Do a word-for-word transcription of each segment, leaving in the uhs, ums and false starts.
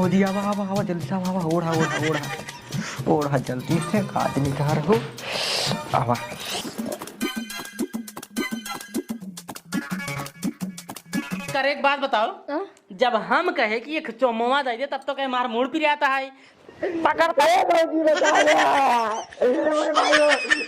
भौजी, आवा, आवा, आवा, जल्दी से आवा, आवा, ओढ़ा, ओढ़ा, ओढ़ा। ओढ़ा जल्दी से, का आदमी कहाँ रहो? आवा। कर एक बात बताओ, हाँ? जब हम कहे कि एक चुम्मा दे दे, तब तो कहे मार मूड़ पिरात है। पकड़ ए भौजी, बचावा। ए मोरे भाई,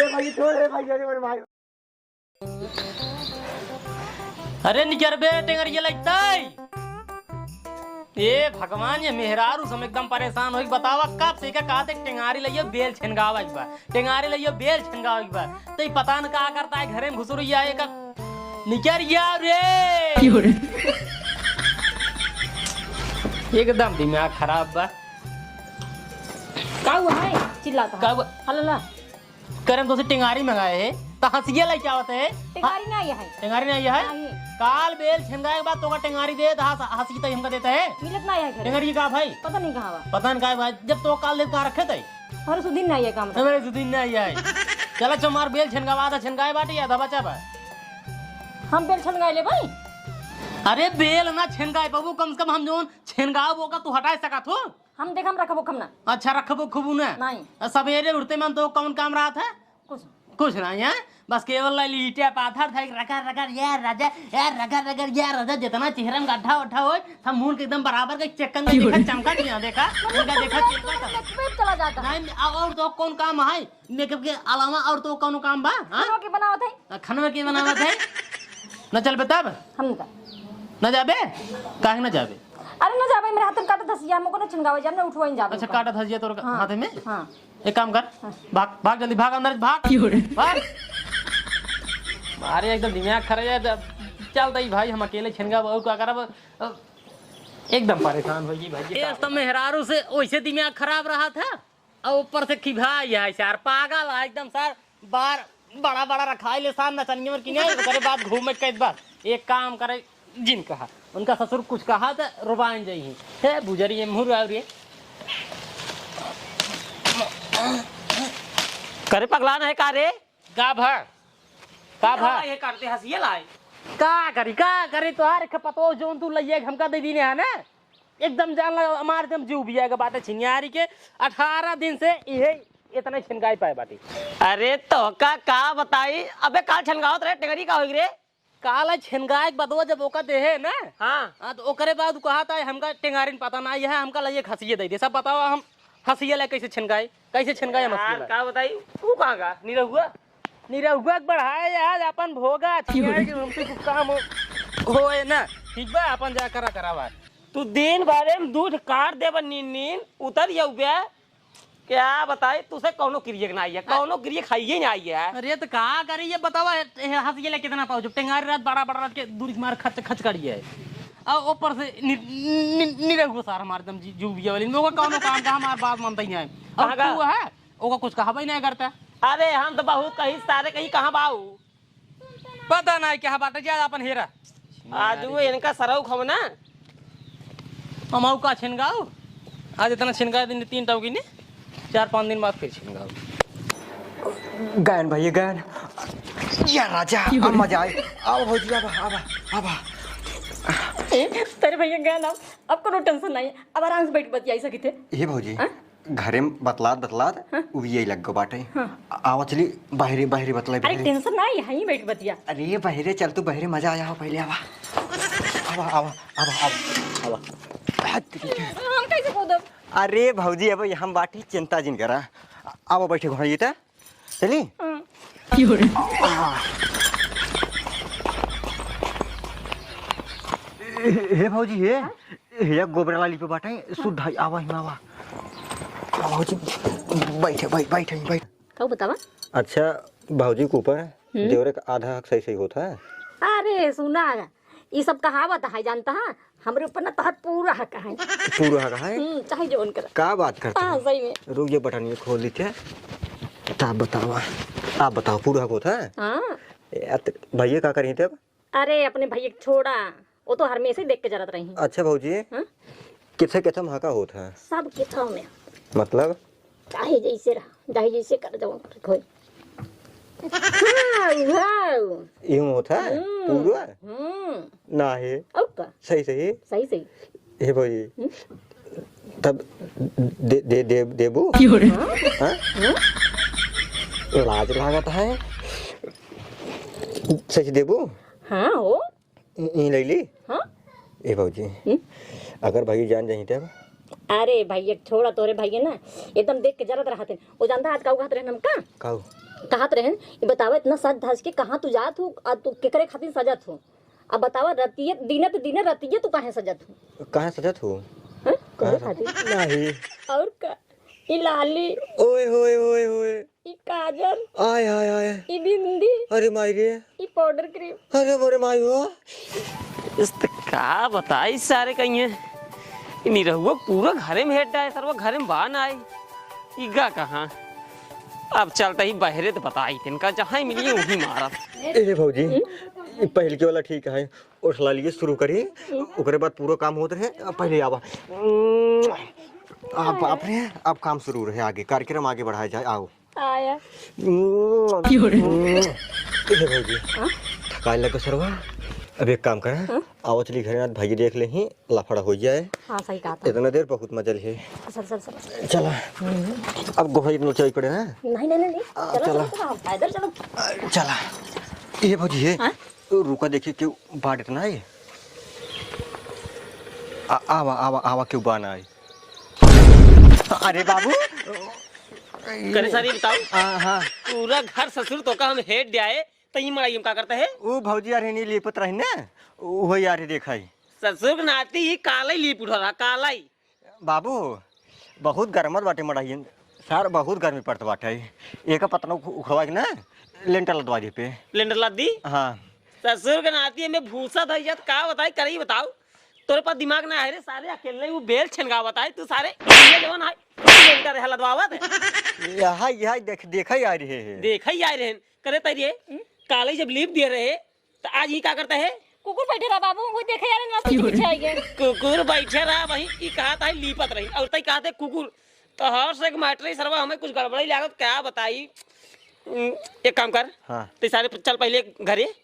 ए भाई, छोड़ रे भाई, अरे मोरे भाई। अरे निकरबे, टेंगरिया लगतै। ए भगवान, ये मेहरारू से हम एकदम परेशान होई। बतावा, कब से का कहत है, टेंगारी लइयो, बेल छेनगावे के बा, टेंगारी लइयो, बेल छेनगावे के बा। तो ये पता न का करत है, घरे में घुसुरिया है, का निकरिया रे। क्यों रे? एकदम दिमाग खराब बा। का हुआ है? चिल्लाता है। का हुआ? हल्ला। करे हम तोसे टेंगारी मंगाए है, त हंसिया लइके आवत है। टेंगारी ना आया है। टेंगारी ना आया है? नहीं। काल बेल छेनगाए के बाद तोका टेंगारी दे, त हंस-, हंसी त हमका देता है। मिलत ना आया है घरे। टेंगारी का भाई? पता नहीं कहाँ बा। पता नहीं कहाँ बा। जब तो काल दे कहाँ रखे थे? हमारे सुधीन ना आया काम। हमारे सुधीन ना आया है। चला चमार बेल छेनगावा था, छेनगाए बाटे या था बचा बा। हम बेल छेनगाए ले भाई। अरे बेल ना छेनगाए बाबू, कम से कम हम जोन छेनगाओ वो का तू हटाए सका थो। हम देख, हम रखबो खम ना। अच्छा, रखबो खूबू ना? नहीं। आ, सवेरे उठते में तो कौन काम रहा था? कुछ। कुछ नहीं है, बस केवल ला लीटिया पाथर था, एक रगड़ रगड़, या राजा, या रगड़ रगड़, या राजा, जितना चेहरा में गड्ढा उड्ढा होय, सब मून के एकदम बराबर के चेकन का देखा, चमका दिया, देखा, उनका देखा, चमका था। Makeup चला जाता। नहीं, और तो कौन काम है? Makeup के अलावा और तो कौन काम बा? हाँ? खानवा के बनावत है। आ, खानवा के बनावत है? न चलबे तब? हम ना। न जाबे? काहे न जाबे? अरे न जाबे, मेरे हाथ में काटत हसिया, हमको न छिनगावे, जब न उठवाइन जाबे अच्छा, ओका। काटत हसिया तोर हाँ, हाथ में? हाँ। एक काम कर, हाँ। भाग, भाग जल्दी, भाग अंदर, भाग। क्यों रे? भाग। अरे एकदम दिमाग खराब है, जब चल दई भाई, हम अकेले छिनगावे, और का करब? अब एकदम परेशान हो गई भाई, ये ए, का तो बताऊं? मेहरारू से वैसे दिमाग खराब रहा था, और ऊपर से खिभा यह है सार, पागल है एकदम सार, बार बड़ा बड़ा रखाई ले सार नचनिया में कि नहीं, ओकरे बाद घूमे के बाद एक काम करे, जिन कहा, उनका ससुर कुछ कहा त रोबाइन जाई। हे बुजरी, ये मुहर और ये। करे पगला न है का रे? का भा? का भा? ये करते हंसिए लाई। का करी, का करी, तोहार एक पतो जोन तू लइए हमका दे दीने है ना? एकदम जान ला, हमार एकदम जीव बिया के बाटे छिनियारी के। अठारह दिन से इहे इतना छिनगाई पाए बाटी। अरे तोहका का बताई, अबे काल छिनगावत रहे, टेंगरी का होई रे? काल छिनगाए के बदवा जब ओका देहे ना, हाँ। हाँ, तो ओकरे बाद उ कहा था, "हमका टेंगारिन पता ना, यह हमका लइए हंसिए दे दे।" सब बतावा, हम हंसिए ला कैसे छिनगाई, कैसे छिनगाई हम यार, हंसिए ला? का बताई, उ कहाँ का? निरहुआ? निरहुआ के बढ़ाए यार, अपन भोगा, छिनाए के हमसे कुछ काम हो, होए ना। ठीक बा, अपन जा करा, करावा। तू दिन भरे में दूध काट देबा, नीन, नीन, उतर जाऊ बे। क्या बताई, तुसे कौनो क्रिया के ना आई है, कौनो क्रिया खाइए ना आई है। अरे, तो का करी, ये बतावा, ए, ए, हंसिए ला कितना पाओ, जब टेंगारी रात, बड़ा, बड़ा रात के दूध मार खच, खच करी है। और ऊपर से नि, नि, नि, निरहुआ सार हमारे दम जी, जो भी है वाली, ओका कौनो काम का हमार बात मानता ही नहीं है। और कहाँ का? तू है, ओका कुछ कहा भाई नहीं करता। अरे, हम तो बहुत कही, सारे कहीं कहाँ बाऊ? पता नहीं क्या बाटे, जा अपन हेरा। आज वो इनका सरऊ खवना। हम आऊ का छिनगाऊ? आज इतना छिनगा दिन, तीन टाउकी ने, चार पाँच दिन बाद फिर छिनगाऊ। गायन भैया, गायन। या राजा, अब मजा आए। आओ भौजी, आवा, आवा, आवा। ए, तेरे भैया गायन आओ, अब कोनो tension नहीं है, अब आराम से बैठ बतियाई सकित है। ये भौजी, हाँ? घरे में बतलात बतलात हाँ। उबिये लग गो बाटे। हाँ। आ-, आवा चली बहरे, बहरे बतलाई, अरे बहरे। Tension ना, यहीं बैठ बतिया। अरे बहरे चल, तू बहरे मजा आया हो, पहले आवा। आवा, आवा, आवा, आवा, आवा। हट, ठीक है। हम कैसे कूदब? अरे भौजी, अब यहाँ बाटी चिंता जिन करा। आवा बैठे घोड़िए त। चली? हाँ। हे, हे भौजी, हे। हाँ? हे, गोबरा लाली पे बाटे, शुद्ध है, आवा, हिमा आवा। आवा भौजी, बैठे, बैठ, बैठ, बैठ। का बतावा? अच्छा, भौजी के ऊपर हम्म। देवरे का आधा हक सही, सही होता है। अरे, सुना, ई सब कहावत है, जानता है? हमरे ऊपर ना तोहर पूरा हक है। पूरा हक है? हम्म, चाहे जौन कर। का बात करते हाँ, हो? सही में। रुक, ये बटन ये खोल देते हैं। तो आप बतावा, आप बताओ, पूरा हक होता है? हाँ। ए, अत-, भैया का करी थे अब? अरे, अपने भैया के छोड़ा, वो तो हमेशा ही देख के जरत रही। अच्छा भौजी, हाँ? किथे किथे में हका होत है? सब किथे में। मतलब? चाहे जैसे रहा, चाहे जैसे कर, जवन कर होए। हाँ, हाँ। यूं होत है? हम्म। पूरा? हम्म। ना है। और का? सही, सही? सही, सही। हे भौजी, हम्म? तब दे, दे, दे, देबू? क्यों रे? हाँ? लाज लागत है। सच देबू? हाँ हो। ई, ई लैली? हाँ? ए भौजी, हम्म? अगर भैया जान जाही तब? अरे भैया, छोड़ा तोरे भैया ना, एकदम देख के जरत रहत हैं। वो जानता आज काऊ कहत रहन हमका? काऊ? कहत रहन, "ई बतावा, इतना सज धज के कहाँ तू जात हो, आ तू केकरे खातिर सजत हो? अब बतावा, रतिये, दिने त दिने रतिये तू काहे सजत हो?" काहे सजत हो? हाँ? काहे तोरे सजत? खातिर? नहीं। और का? ई लाली। ओए होए होए होए। ई काजल। आय, आय, आय। ई बिंदी। अरे माई रे। ई पाउडर क्रीम। अरे मोरे माई हो। इस त का बताई सारे कहिए। ई निरहुआ पूरा घरे में हेड डाए, सरवा घरे में बा ना आई। ई गा कहाँ? अब चलता ही बहरे त बताई, तिनका जहाँ ही मिली वहीं मारब। ए भौजी, हम्म? ई पहिलके वाला ठीक है। उठला लिए शुरू करी, ओकरे बाद पूरा काम होत रहे। पहले आवा। आ, बाप रे, अब काम शुरू रहे, आगे कार्यक्रम आगे बढ़ाया जाए। आओ। आया। ए भौजी, हाँ? थकाए लगे सरवा। अब एक काम करा, हाँ? आओ चली घरे, ना भाई देख ले ही, लफड़ा हो जाए। हाँ, सही कहा था। इतना देर बहुत मजा लिए। चल, चल, चल। चला। अब गोहरी नोचाई पड़े ना। नहीं, नहीं, नहीं, नहीं। आ, चलो, चला। चलो, चलो, पैदल चलो। चला। ए भौजी, ये हाँ? रुका, देखी केहू बाटे त ना आई। आ, आवा, आवा, आवा, केहू बा ना आई। अरे बाबू। करे सारी बताओ। हाँ, हाँ। पूरा घर ससुर तोका हम हेड दियाए, त ई मड़ाई हम का करता है? ऊ भौजी यार हिनी लिपत रही ना, उहो यार ही देखा ही। ससुर के नाती ही काला ही लिप उठल रहा, काला ही। बाबू, बहुत गरमत बाटे मड़ाहियन। सर, बहुत गर्मी पड़त बाटे। एका पतनो उख-, उखड़वा के ना, लेंटर लदवा दे पे। लेंटर लद दी? हाँ। ससुर के नाती में भूसा धई जात, का बताई, करई बताओ। तोरे पास दिमाग ना है रे सारे, अकेले वो बेल छनगावत है, तू सारे ये जवन है, लेंटर है लदवावत है। यहाँ, यहाँ देख, देखा ही आ रहे हैं। देखा ही आ रहे हैं। करे तैरी है, हम्म? काले जब लीप दिए रहे, त आज ई का करता है? कुकुर बैठे रहा बाबू, वो देखे यार, ना पीछे पीछे आ गए। कुकुर बैठे रहा, वही ई कहत है लीपत रही, और तई कहत है कुकुर। तो हर से एक मैटर ही सरवा, हमें कुछ गड़बड़ी लागत, क्या बताई? उम, एक काम कर, हाँ। तई सारे चल पहले घरे।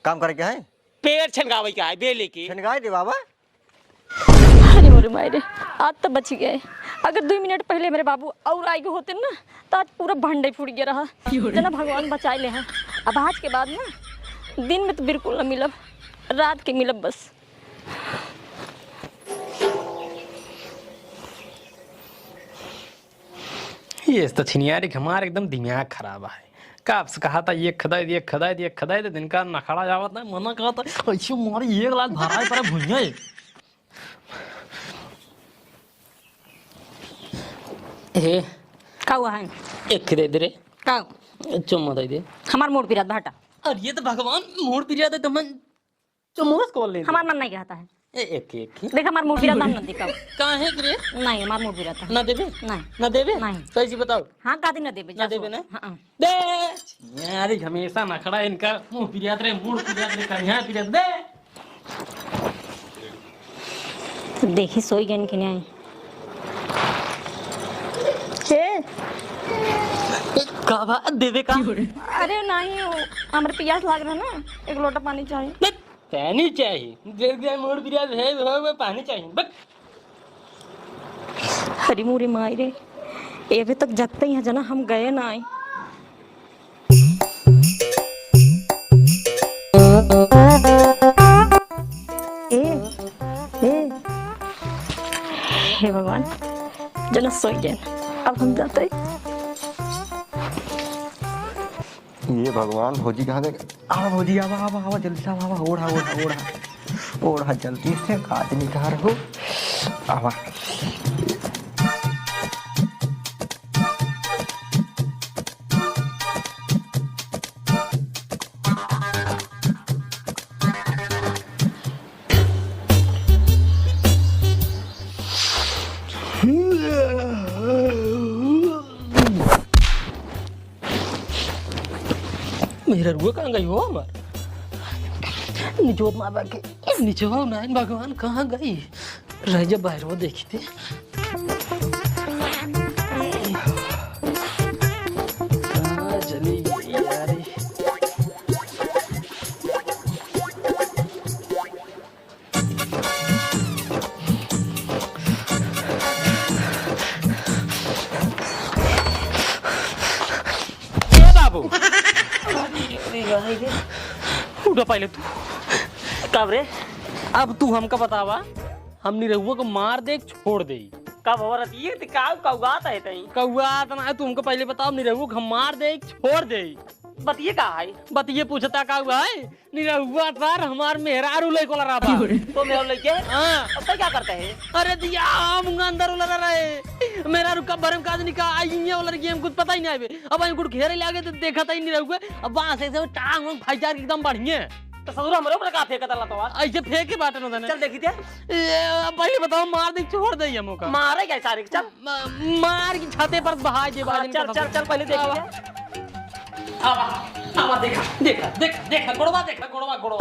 काम करे के है? पेड़ छनगावे के है, बेले के। छनगाए दे बाबा। अरे मोरे माई रे, आज तो बच गए। अगर दुइ मिनट पहले मेरे बाबू और आए होते ना, तो आज पूरा भंडे फूट गया रहा। जना भगवान बचाए ले है। अब आज के बाद ना, दिन में तो बिल्कुल ना मिलब, रात के मिलब बस। ये तो छिनियारी के हमार एकदम दिमाग खराब है। कब से कहा था, "ये खदाई दे, ये खदाई दे, ये खदाई दे," दिन का नखड़ा जावत ना, मना कहा था, "ऐसे मारी एक लात भराई पर भुइया है।" ए, का हुआ है? एक दे दे रे। का? चुम्मा दे दे। हमार मूड पिरात भाटा। अरे ये तो भगवान मूड पिरात है, तो मन चुम्मस कौन ले? हमार मन नहीं कहता है। ए, एक, एक, एक। देख, हमार मूड पिरात, हम ना देखब। काहे के रे? नहीं, हमार मूड पिरात है। ना देबे? नहीं। ना देबे? नहीं। सही से बताओ। हाँ, कादी ना देबे, ना जा देबे सो। ना? हाँ। दे। यार, हमेशा नखड़ा इनका, मुंह पिरात रे, मूड पिरात रे, कन्या पिरात, दे। देखी सोई गन कि नहीं। ए? का बा, देबे का? अरे नहीं, वो हमरे पियास लाग रहा ना, एक लोटा पानी चाहिए। पानी चाही? दे दे, मूड पिरात है, हो, हो, पानी चाही। बक। अरे मोरे माई रे, ये अभी तक जगते ही है जना, हम गए ना आई। ए, ए, हे भगवान, जना सोई गए, अब हम जाते हैं। ये भगवान, भौजी कहाँ गई? आवा भौजी, आवा, आवा, आवा, जल्दी से आवा, आवा, ओढ़ा, ओढ़ा, ओढ़ा, ओढ़ा, जल्दी से, काज निकार हो, आवा। मेहररुआ कहाँ गई हो हमार? निचोत मार के। निचवा नारायण भगवान कहाँ गई? रह जा बाहर वो देखी थे। कहाँ चली गई यारी? उठा पहिले तू। कब रे? अब तू हमका बतावा, हम निरहुआ को मार दे छोड़ दे? कब हो रतिये त काऊ कौआत है तई? कौआत ना है, तू हमका पहिले बतावा, निरहुआ को हम मार दे छोड़ दे? बतिये का है? बतिये पूछता का हुआ है? निरहुआ सर हमार मेहरारू लइके लड़ा बा। तो मेहरारू लइके? हाँ। अब तई का करता है? अरे दिया, हम उनका अंदर उलरा रहे। मेहरारू कब भरे में का जनी का आई है उलर के, हम कुछ पता ही नहीं आवे। अब हम कुछ घेरे लागे तो देखा था ही निरहुआ। अब वहाँ से, से टांग वांग फाइजार एकदम बढ़िया। तो ससुर हमरे ऊपर का फेंकत रहला तो आज? ऐसे फेंके बाटे न देने। चल देखी दे। ए, अब पहिले बतावा, मार दे छोड़ दे हम ओका? मारे क्या सारे के, चल। म-, मार की छाते पर बहा दे हाँ, बाजन चल, का चल, चल, पहिले देखी आवा। दे। आवा, आवा, देखा, देखा, देखा, देखा, गोड़वा देखा, गोड़वा, गोड़वा।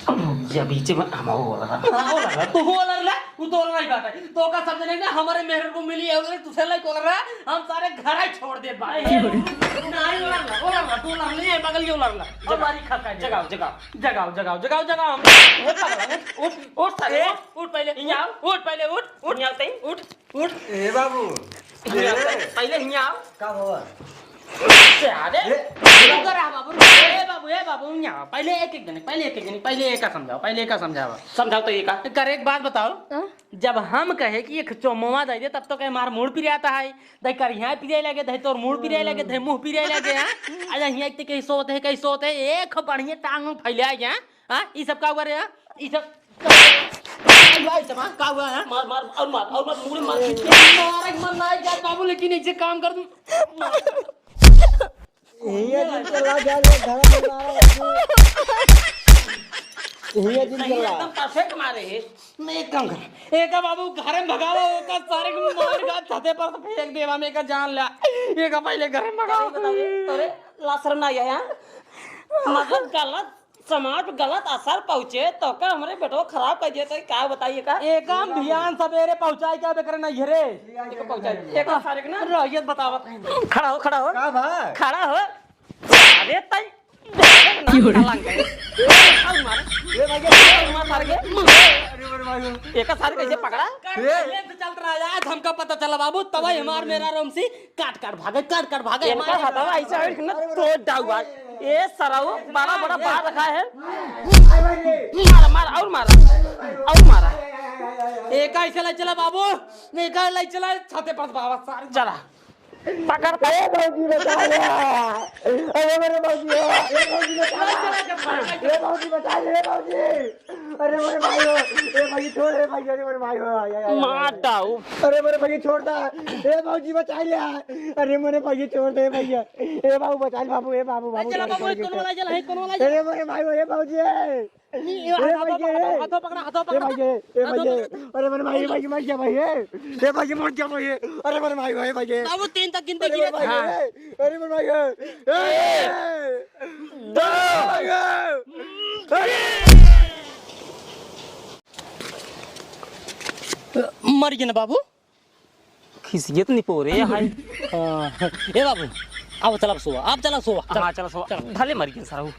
अब रुक जा, बीच में हम हो लगा। हाँ, हो लगा, तू हो लगा, तू तो लगा ही बात है। तो का समझ नहीं ना, हमारे मेहर को मिली है, उधर तुझे लाई को लगा, हम सारे घर ही छोड़ दे बात। नहीं, हो लगा, हो लगा, तू लगा, नहीं है, बगल ये लगा। और मारी खा का जगाओ, जगाओ, जगाओ, जगाओ, जगाओ, जगाओ, हम। उठ, उठ, उठ, सारे, ए, उठ, उठ पहले, यहाँ। उठ, उठ पहले, उठ, उठ, यहाँ तई। उठ। उठ। ए बाबू, हियाँ ए। पहिले हियाँ आओ। का हुआ? से आ रे। ए। रुको रे बाबू, रुको। ए बाबू, ए बाबू, हियाँ आओ। पहिले एक एक जने, पहिले एक एक जने, पहिले एका समझावा, पहिले एका समझावा। समझाओ तो एका। कर एक बात बताओ। हाँ? जब हम कहे कि एक चुम्मा दे दे, तब तो कहे मार मूड़ पिराता है। दे कर हियाँ पिराए लगे, दे तोर मूड़ पिराए लगे, दे मुँह पिराए लगे, हाँ? अच्छा, हियाँ एक तो कहीं सोते है, कहीं सोते है, एक बढ़िया टांग फैला गया, हाँ? हाँ, ई सब का हुआ रे, हाँ? ई सब का हुआ? ई सब, हाँ? का हुआ, हाँ? मार, मार, और मार, और मार, मुड़े मार, खींच के। मारे के मन ना जात बाबू, लेकिन ऐसे काम कर दूं। हिया जिन चला जा रे, घर में मारा बाबू। हिया जिन नहीं, चला। एकदम perfect मारे है। मैं एक काम कर, एका बाबू घर में भगावा, ओका सारे के मार का छाते पर से फेंक देवा, मैं एका जान ला। एका पहिले घर में भगावा। अरे बताओ, अरे लासर ना आया, हाँ? मतलब गलत समाज पे गलत असर पहुँचे, तो का हमरे बेटवा खराब कर दिया, तो का बताइए का? एका बिहान सबेरे पहुँचाए क्या बेकर नहीं है रे? एक पहुँचाए, एक सारे के ना। रहियत बतावत है। खड़ा हो, खड़ा हो। का बा? खड़ा हो। अरे तई। क्यों रे? और मार। ए भाई, और मार, मार के। अरे, अरे भाई। एका सारे कैसे पकड़ा? ए। ये तो चलत रहा, आज हमका पता चला बाबू, तब ही हमार मेहरारू हमसे काट काट भागे, काट काट भागे, इनका मार हथवा ऐसे है ना, तोड़ डाउबा। ए सरऊ, बड़ा बड़ा बाल रखा है। मारा, मारा, और मारा, और मारा। एका ऐसे लाई चला बाबू, एका लाई चला, छाते पर बाबा सारे। चला, पकड़, ए भौजी बचा ले। अरे मेरे भौजी, ए भौजी बचा ले। ए भौजी बचा ले, ए भौजी। अरे मोरे भाई हो, ए भाई छोड़, ए भाई, अरे मोरे भाई हो, आय, आय, आय, आय, आय। मार डाऊ। अरे मोरे भाई छोड़ दा, ए भौजी बचा लिया। अरे मोरे भाई छोड़ दे भैया, ए बाबू बचा ले बाबू, ए बाबू, बाबू, अच्छा, बाबू, बाबू, बाबू, कौन वाला जल है, कौन वाला जल? अरे मोरे भाई हो, ए भौजी। नहीं, ये ए हाथों भैया, पकड़ा, ए। हाथों पकड़ा, हाथों ए पकड़ा। भैया, ए हाथों भैया, पकड़ा। अरे मोरे भाई, भाई, मर गया भाई, ए। ए भाई, मर गया भाई, ए। अरे मोरे भाई, भाई, भाई, ए। बाबू, तीन तक गिनते अरे गिरे। मोरे भाई, हाँ। ए। अरे मोरे भाई, ए। ए। ए। दो। भाई, ए। अरे। मर गए ना बाबू? खिसियत नहीं पो रे, हाय। हाँ। ए बाबू, अब चला सोवा, अब चला सोवा, चला। हाँ, चला सोवा। चला। भले मर गए सारा वो।